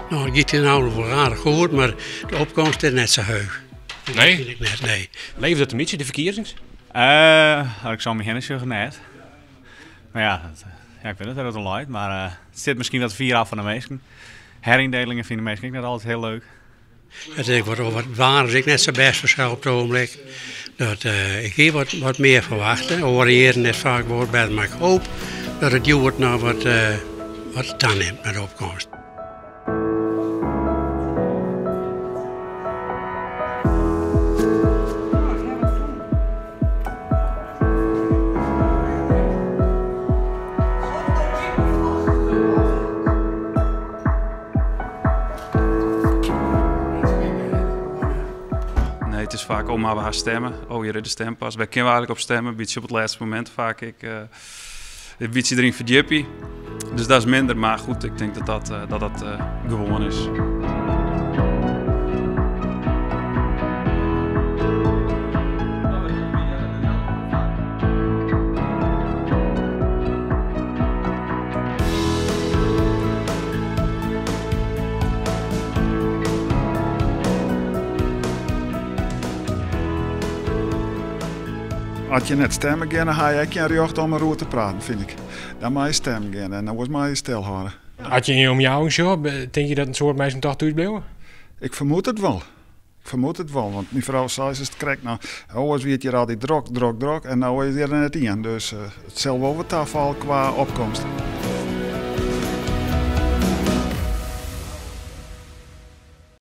No, it giet hjir no wol aardich goed, mar de opkomst is net sa heech. Nee? Fyn ik net, nee. Leeft it in bytsje, de ferkiezings? As ik sa om my hinne sjoch, net. Mar ja, dat, ja, ik wit net wêr't it oan leit, mar it sit miskien wat fier ôf fan de minsken. Heryndelingen fine de minsken ek net altyd hiel leuk. It is wat, wat waar is ek net sa bêst fansels op it ogenblik. Dat, ik hie wat, wat mear ferwachte. Oare jierren is faak wol better, mar ik hoop dat it hjoed noch wat, wat tanimt met de opkomst. Nee, it is faak, oh, mar we ha stemme. Oh, hjir is de stempas. Wêr kinne we eigentlik op stemme? Bytsje op it lêste momint faak ek in bytsje deryn ferdjipje. Dus dat is minder, mar goed, ik tink dat dat, dat, dat gewoan is. As je net stemme geane, ha je ek gjin rjocht om deroer te praten, fyn ik. Dan moatte je stemmen gean en oars moatte je stil hâlde. As je yn je omjouwing sjogge, tinke je dat in soad minsken toch thús bliuwe? Ik fermoed it wol. Ik fermoed it wol, want myn frou sei se krekt noch, oars wie it hjir altyd drok, drok, drok en no is hjir net ien. Dus it sil wol wat tafalle kwa opkomst.